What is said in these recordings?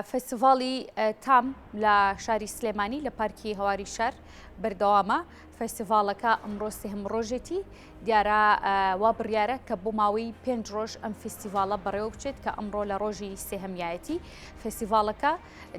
فێستیڤاڵی تام لە شاری سلێمانی لە پارکی هەواری شار بەردەوامە. فێستیڤاڵەکە ئەمڕۆ سێهەم ڕۆژێتی، دیارە وا بڕیارە کە بۆ ماوەی پێنج ڕۆژ ئەم فێستیڤاڵە بەڕێوە بچێت کە ئەمڕۆ لە ڕۆژی سێهەمیایەتی. فێستیڤاڵەکە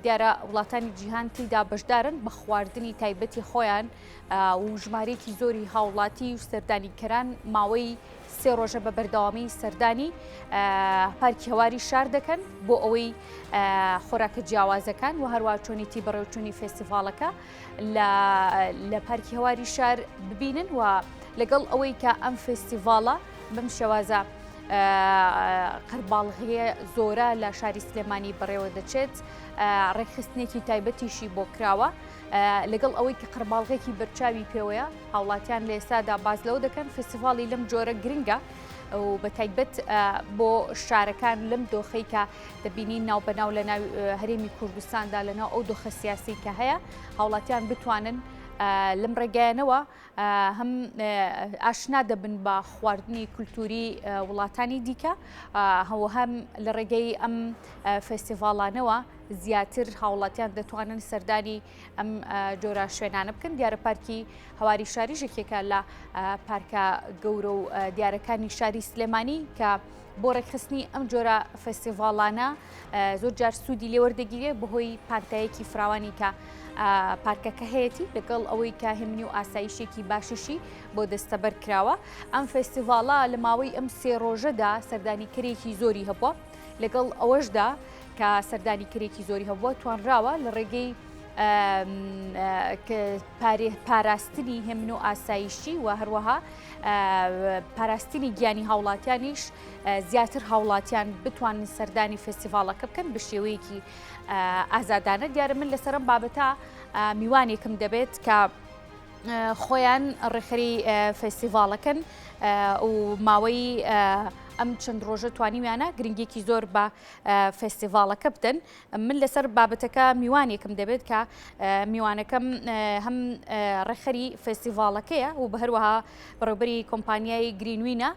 دیارە وڵاتانی جیهان تێیدا بەشدارن بە خواردنی تایبەتی خۆیان و ژمارەیەکی زۆری هاوڵاتی و سەردانیکەران ماوەی سێ ڕۆژە بە بەردەوامی سەردانی پارکی هەواری شار دەکەن بۆ ئەوەی خۆراکە جیاوازەکان و هەروە چۆنیتی بەڕێوچوونی فێستیڤاڵەکە لە پارکی هەواری شار ببینن و لەگەڵ ئەوەی کە ئەم فێستیڤاڵە بەم شێوازە قەرباڵغیە زۆرە لە شاری سلێمانی بەڕێوە دەچێت ڕێکخستنێکی تایبەتیشی بۆ کراوە لەگەڵ ئەوەی کە قەرباڵغێکی بەرچاوی پێوەیە هاوڵاتیان لە ئێستادا باس لەوە دەکەن فستیڤاڵی لەم جۆرە گرنگە و بە تایبەت بۆ شارەکان لەم دۆخەی کە دەبینین ناو بەناو لە ناو هەرێمی کوردستاندا لە ناو ئەو دۆخە سیاسی کە هەیە هاوڵاتیان بتوانن لەم ڕێگایانەوە هەم ئاشنا دەبن بە خواردنی کولتوری وڵاتانی دیکە هەوە هەم لە ڕێگەی ئەم فستیڤاڵانەوە زیاتر هاوڵاتیان دەتوانن سەردانی ئەم جۆرە شوێنانە بکەن دیارە پارکی هەواری شاریش یەکێکە لە پارکە گەورە و دیارەکانی شاری سلێمانی کە بۆ ڕێکخستنی ئەم جۆرە فستیڤاڵانە زۆر جار سوودی لێوەردەگیرێ بەهۆی پانتایەکی فراوانی کە پارکەکە هەیەی لەگەڵ ئەوەی کە هێمنی و ئاسایشێکی باشیشی بۆ دەستەبەر کراوە ئەم فستیڤاڵە لە ماوەی ئەم سێ ڕۆژەدا سەردانیکەرێکی زۆری هەبووە لەگەڵ ئەوەشدا کە سەردانیکەرێکی زۆری هەبووە توانراوە لە ڕێگەی پاراستنی هێمن و ئاسایشی و هەروەها پاراستنی گیانی هاوڵاتیانیش زیاتر هاوڵاتیان بتوانن سەردانی فستیڤاڵەکە بکەن بە شێوەیەکی ئازادانە دیارە من لەسەرم بابەتە میوانێکم دەبێت کە خۆیان ڕێکخەری فستیڤاڵەکەن و ماوەی ئەم چەند ڕۆژە توانیویانە گرنگێکی زۆر بە فستیڤاڵەکە بدەن من لەسەر بابەتەکە میوانێکم دەبێت کە میوانەکەم هەم ڕێکخەری فستیڤاڵەکەیە و بەهەروەها بەڕێوبەری کۆمپانیای گرینوینە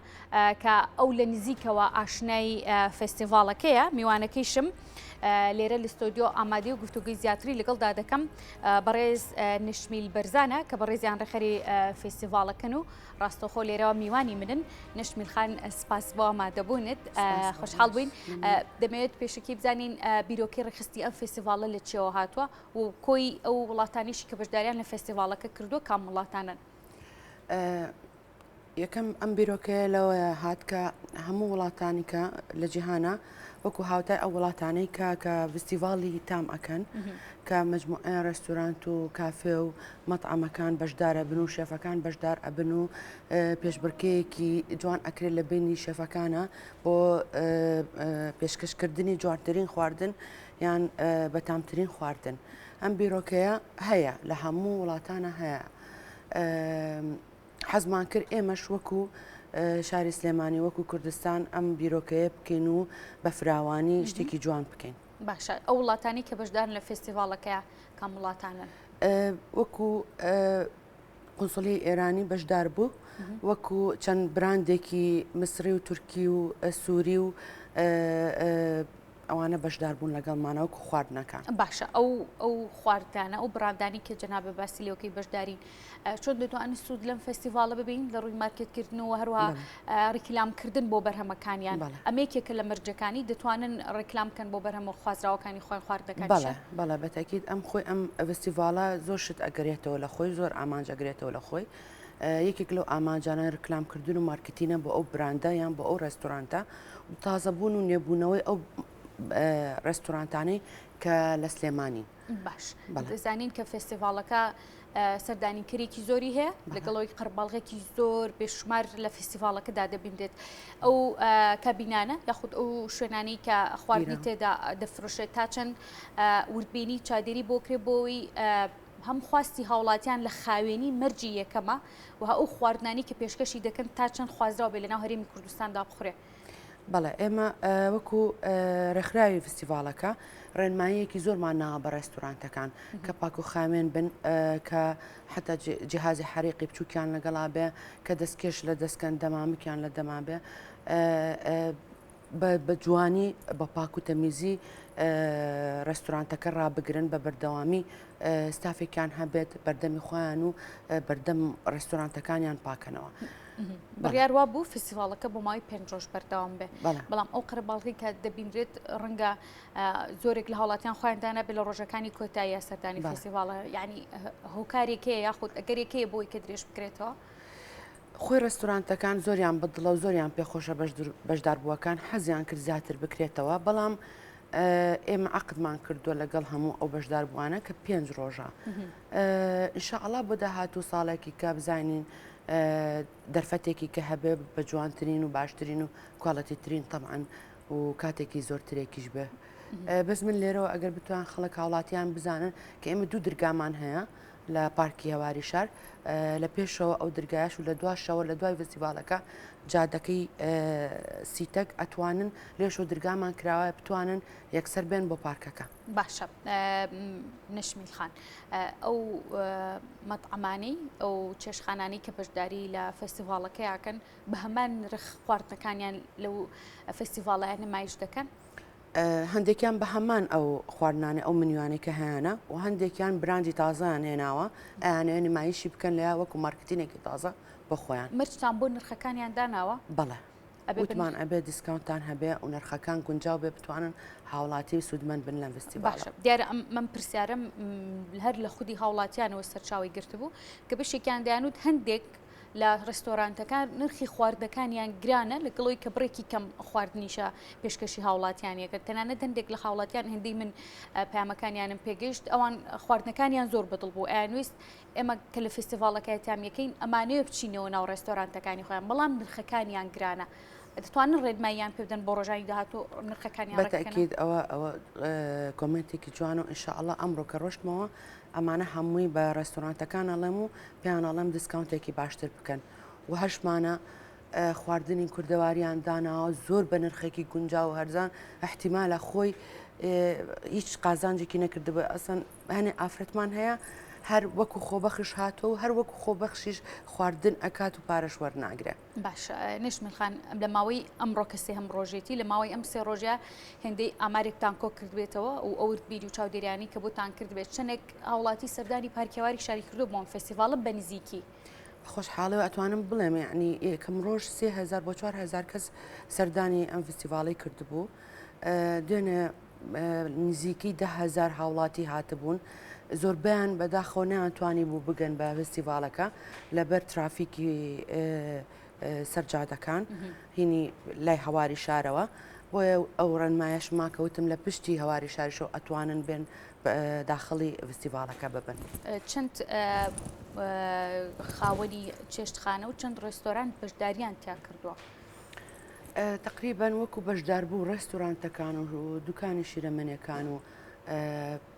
کە ئەو لە نزیکەوە ئاشنای فستیڤاڵەکەیە میوانەکەیشم لێرە لە ستۆدیۆ ئامادەی و گفتوگوی زیاتری لەگەڵدا دەکەم بەڕێز نشمیل بەرزانە کە بەڕێزیان ڕێکخەری فستیڤاڵەکەن و ڕاستەوخۆ لێرەوە میوانی منن. نەشمیل خان سپاس بۆ ئامادەبوونت خۆشحاڵ بووین. دەمەوێت پێشەکی بزانین بیرۆکەی ڕێکخستنی ئەم فێستیڤاڵە لە چیەوە هاتووە و کۆی ئەو وڵاتانیشی کە بەشداریان لە فێستیڤاڵەکە کردووە کام وڵاتانن؟ یەکەم ئەم بیرۆکەیە لەوە هات کە هەموو وڵاتانی کە لە جیهانە وەکو هاوتای ئەو وڵاتانەی کە کە فستیڤاڵی تام ئەکەن کە مەجموعەی ڕێستورانت و کافێ و مەتعەمەکان بەشدار ئەبن و شێفەکان بەشدار ئەبن و پێشبڕکێیەکی جوان ئەکرێت لە بینی شێفەکانە بۆ پێشکەشکردنی جوانترین خواردن یان بەتامترین خواردن ئەم بیرۆکەیە هەیە لە هەموو وڵاتانە هەیە. حەزمان کرد ئێمەش وەکو شاری سلێمانی وەکو کوردستان ئەم بیرۆکەیە بکەین و بە فراوانی شتێکی جوان بکەین. باشە ئەو وڵاتانی کە بەشدارن لە فێستیڤاڵەکەیا کام وڵاتانن؟ وەکو قونسڵی ئێرانی بەشدار بوو وەکو چەند براندێکی میسری و تورکی و سووری و ئەوانە بەشدار بوون لەگەڵمانە وەکو خواردنەکان. باشە ئەو ئەو خواردانە ئەو بڕاندانی کە جەنابە باسی لێوەکەی بەشدارین چۆن دەتوانن سوود لەم فێستیڤاڵە ببین لە ڕووی مارکێتکردن و هەروەها ڕیکلامکردن بۆ بەرهەمەکانیان ئەمە یەکێکە لە مەرجەکانی دەتوانن ڕیکلام بکەن بۆ بەرهەمە خوازراوەکانی خۆیان خواردنەکانیشیان. بەڵێ بەڵێ بەتەکید ئەم خۆی ئەم فێستیڤاڵە زۆر شت ئەگرێتەوە لە خۆی زۆر ئامانج ئەگرێتەوە لە خۆی یەکێک لەو ئامانجانە ڕیکلامکردن و مارکتینە بۆ ئەو براندە یان بۆ ئەو ڕێستورانتە و تازەبوون و نوێبوونەوەی ئەو ڕێستورانتانەی کە لە سلێمانین. باش دەزانین کە فێستیڤاڵەکە سەردانیکەرێکی زۆری هەیە لەگەڵەوەی قەرباڵغێکی زۆر بێشمار لە فێستیڤاڵەکەدا دەبینرێت ئەو کابینانە یاخود ئەو شوێنانەی کە خواردنی تێدا دەفرۆشێت تا چەند وردبینی چادێری بۆ کرێ بۆی هەم خواستی هاوڵاتیان لە خاوێنی مەرجی یەکەمە و ئەو خواردنانی کە پێشکەشی دەکەن تا چەند خوازراو بێ لەناو هەرێمی کوردستاندا بخورێ. بەڵێ ئێمە وەکو ڕێکخراوی فستیڤاڵەکە ڕێنماییەکی زۆرمان ناوە بە ڕێستورانتەکان کە پاک و خاوێن بن کە حتا جیهازی حریقی بچووکیان لەگەڵا بێ کە دەستکێش لە دەستکەن دەمامکیان لە دەما بێ. بە جوانی بە پاک و تەمیزی ڕێستورانتەکە ڕابگرن بە بەردەوامی ستافێکیان هەبێت بەردەمی خۆیان و بەردەم ڕێستورانتەکانیان پاکەنەوە. بڕیار وا بوو فستیڤاڵەکە بۆ ماوەی پێنج ڕۆژ بەردەوام بێ بەڵام ئەو قەرەباڵغی کە دەبینرێت ڕەنگە زۆرێک لە هاوڵاتیان خۆیان دانابێت لە ڕۆژەکانی کۆتاییە سەردانی فستیڤاڵە یعنی هۆکارێک هەیە یاخود ئەگەرێک هەیە بۆی کە درێژ بکرێتەوە؟ خۆی ڕێستورانتەکان زۆریان بەدڵە و زۆریان پێخۆشە بەشداربووەکان حەزیان کرد زیاتر بکرێتەوە بەڵام ئێمە عقدمان کردووە لەگەڵ هەموو ئەو بەشداربووانە کە پێنج ڕۆژە ئینشاءڵا بۆ داهاتوو ساڵێکی کە بزانین دەرفەتێکی کە هەبێ بە جوانترین و باشترین و quality ترین تەبعەن و کاتێکی زۆرترێکیش بێ بەس من لێرەوە ئەگەر بتوان خەڵک هاوڵاتیان بزانن کە ئێمە دوو درگامان هەیە لە پارکی هەواری شار لە پێشەوە ئەو درگایش و لە دواشەوە لە دوای فستیڤالەکە جادەکەی سیتەک ئەتوانن لێش و درگامان کراوە بتوانن یەکسەر بێن بۆ پارکەکە. باشە نەشمیل خان ئەو مەتعەمانەی ئەو چێشخانانەی کە بەشداری لە فێستیڤاڵەکەیاکەن بە هەمان نرخ خواردنەکانیان لەو فێستیڤاڵەیە نمایش دەکەن؟ هەندێکیان بە هەمان ئەو خواردنانەی ئەو منیوانەی کە هەیانە و هەندێکیان براندی تازەیان هێناوە ئەیانەوێ نمایشی بکەن لە وەکو مارکتینێکی تازە بۆ خۆیان. مەرجتان بۆ نرخەکانیان داناوە؟ بەڵێ. وتمان ئەبێ discount تان هەبێ و نرخەکان گونجاو بێ بتوانن هاوڵاتی سوودمەند بن لەم فستیڤاڵە. باشە دیارە ئەم پرسیارەم هەر لە خودی هاوڵاتیانەوە سەرچاوەی گرتبوو کە بەشێکیان دەیانوت هەندێک لە ڕێستۆرانتەکان نرخی خواردنەکانیان گرانە لەگەڵەوەی کە بڕێکی کەم خواردنیشە پێشکەشی هاوڵاتیانەکە تەنانەت هەندێک لە هاوڵاتیان هێندەی من پەیامەکانیانم پێگەیشت ئەوان خواردنەکانیان زۆر بەدڵ بوو ئەیانویست ئێمە کە لە فستیڤاڵەکە تامیەکەین ئەمانەوێ بچینەوە ناو ڕێستۆرانتەکانی خۆیان بەڵام نرخەکانیان گرانە دەتوانن ڕێنماییان پێ بدەن بۆ ڕۆژانی داهاتوو نرخەکانیان ڕێک بکەنەوە؟ بەتەئکید ئەوە ئەوە comment ێکی جوانە و ئینشائەڵا ئەمڕۆ کە ڕۆشتمەوە ئەمانە هەمووی بە ڕێستۆرانتەکان ئەڵێم و پێیان ئەڵێم discount ێکی باشتر بکەن و هەشمانە خواردنی کوردەواریان داناوە زۆر بە نرخێکی گونجاو و هەرزان احتیمالە خۆی هیچ قازانجێکی نەکردبێ ئەسەن هەنێ ئافرەتمان هەیە هەر وەکو خۆبەخش هاتووە و هەر وەکو خۆبەخشیش خواردن ئەکات و پارەش وەرناگرێ. باشە نەشمیل خان لە ماوەی ئەمڕۆ کە سێهەم ڕۆژێتی لە ماوەی ئەم سێ ڕۆژە هێندەی ئامارێکتان کۆ کردبێتەوە و ئەو وردبینی و چاودێریانی کە بۆتان کردبێت چەندێک هاوڵاتی سەردانی پارکی هەواری شاری کردووە بۆ ئەم فێستیڤاڵە بە نزیکی؟ بە خۆشحاڵیەوە ئەتوانم بڵێم یەعنی یەکەم ڕۆژ 3000 بۆ 4000 کەس سەردانی ئەم فستیڤاڵی کردبوو دوێنێ نزیکەی 10000 هاوڵاتی هاتبوون زۆربیان بەداخەوە نەیانتوانی بوو بگەن بە فستیڤالەکە لەبەر ترافیکی سەر جادەکان هینی لای هەواری شارەوە بۆیە ئەو ڕێنمایەش ماکەوتم لە پشتی هەواری شاریشەوە ئەتوانن بێن داخڵی فستیڤاڵەکە ببن. چەند خاوەنی چێشتخانە و چەند ڕێستۆرانت بەشداریان تیا کردووە؟ تەقریبەن وەکو بەشداربوو ڕێستورانتەکان و دوکانی شیرەمەنیەکان و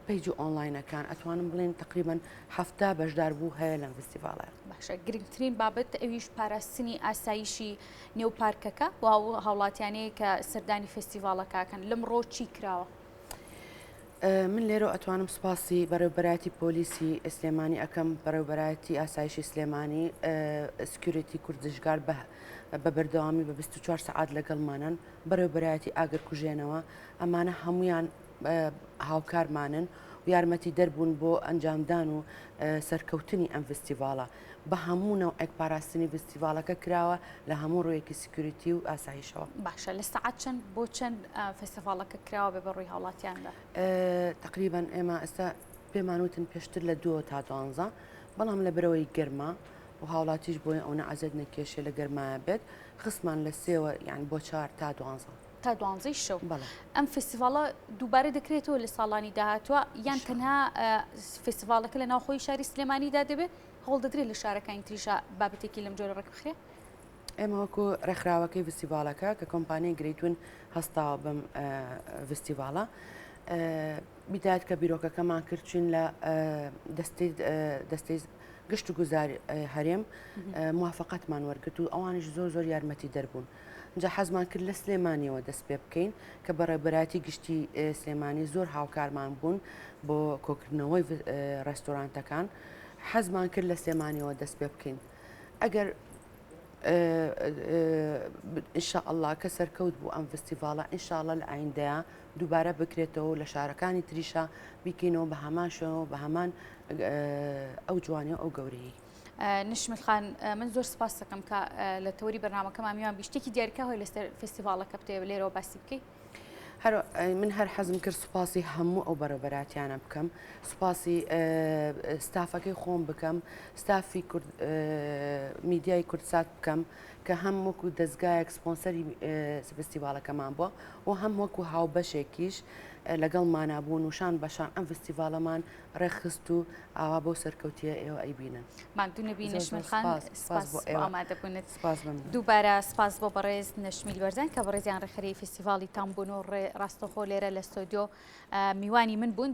page و ئۆنلاینەکان ئەتوانم بڵێن تەقریبەن 70 بەشداربوو هەیە لەم فستیڤاڵە. باشە گرنگترین بابەت ئەویش پاراستنی ئاسایشی نێو پارکەکە و هاوڵاتیانەیە کە سەردانی فستیڤاڵەکەکەن لەمڕۆ چی کراوە؟ من لێرەوە ئەتوانم سوپاسی بەڕێوبەرایەتی پۆلیسی سلێمانی ئەکەم بەڕێوبەرایەتی ئاسایشی سلێمانی security کوردشگار بە بە بەردەوامی بە 24 سەعات لەگەڵمانن بەڕێوبەرایەتی ئاگرکوژێنەوە ئەمانە هەمویان هاوکارمانن و یارمەتی دەربوون بۆ ئەنجامدان و سەرکەوتنی ئەم فستیڤاڵە بە هەموو نەوعێک پاراستنی فستیڤاڵەکە کراوە لە هەموو ڕوویەکی security و ئاسایشەوە. باشە لە سەعات چەند بۆ چەند فستیڤاڵەکە کراوە بێ بە ڕووی هاوڵاتیاندا؟ تەقریبەن ئێمە ئێستا پێمان وتن پێشتر لە دووەوە تا دوانزە بەڵام لە بەرەوەی گەرما و هاوڵاتیش بۆیە ئەونە عەزێت نەکێشێ لە گەرمایە بێت خستمان لە سێوە یان بۆ چوار تا دوانزە. تا دوانزەی شەو. بەڵێ. ئەم فستیڤاڵە دووبارە دەکرێتەوە لە ساڵانی داهاتووە یان تەنها فستیڤاڵەکە لە ناوخۆی شاری سلێمانیدا دەبێت؟ هەوڵ دەدرێت لە شارەکانی تریشا بابەتێکی لەم جۆرە ڕێک بخرێ؟ ئێمە وەکو ڕێکخراوەکەی ڤستیڤاڵەکە کە کۆمپانیای گرەیتون هەستاوە بەم ڤستیڤاڵە بیدایەت کە بیرۆکەکەمان کرد چوین لە دەستەی دەستەی گشت و گوزار هەرێم موافقەتمان وەرگرت و ئەوانیش زۆر زۆر یارمەتی دەربوون. جا حەزمان کرد لە سلێمانیەوە دەست پێ بکەین کە بەڕێوبەرایەتی گشتی سلێمانی زۆر هاوکارمان بوون بۆ کۆکردنەوەی ڕێستۆرانتەکان حەزمان کرد لە سلێمانیەوە دەست پێ بکەین ئەگەر ان شاء اللە کە سەرکەوت بوو ئەم فستیڤاڵە ان شاء اللە لە ئایندەیا دووبارە بکرێتەوە و لە شارەکانی تریشا بیکەینەوە بە هەمان شوێن و بە هەمان ئەو جوانی و ئەو گەورەیی. نشمیل خان من زۆر سپاس دەکەم کە لە تەوەری بەرنامەکەمان میوان بی شتێکی دیاریکراو هەیە لەسەر فستیڤاڵەکە بتەوێت لێرەوە باسی بکەی؟ هەر من هەر حەزم کرد سوپاسی هەموو ئەو بەڕێوبەراتیانە بکەم سوپاسی ستافەکەی خۆم بکەم ستافی کورد میدیای کوردسات بکەم کە هەم وەکو دەستگایەک سپۆنسەری فستیڤالەکەمان بووە و هەم وەکو هاوبەشێکیش لەگەڵمانا بوون و شان بەشان ئەم فستیڤالەمان ڕێکخست و ئاوا بەو سەرکەوتیە ئێوە ئەیبینن. ماندوو نەبی نەشمیل خان، سپاس بۆ ئامادەبوونت. دووبارە سپاس بۆ بەڕێز نەشمیل بەرزان کە بەڕێزیان ڕێکخەری فیستیڤاڵی تام بوون و ڕاستەوخۆ لێرە لە ستۆدیۆ میوانی من بوون.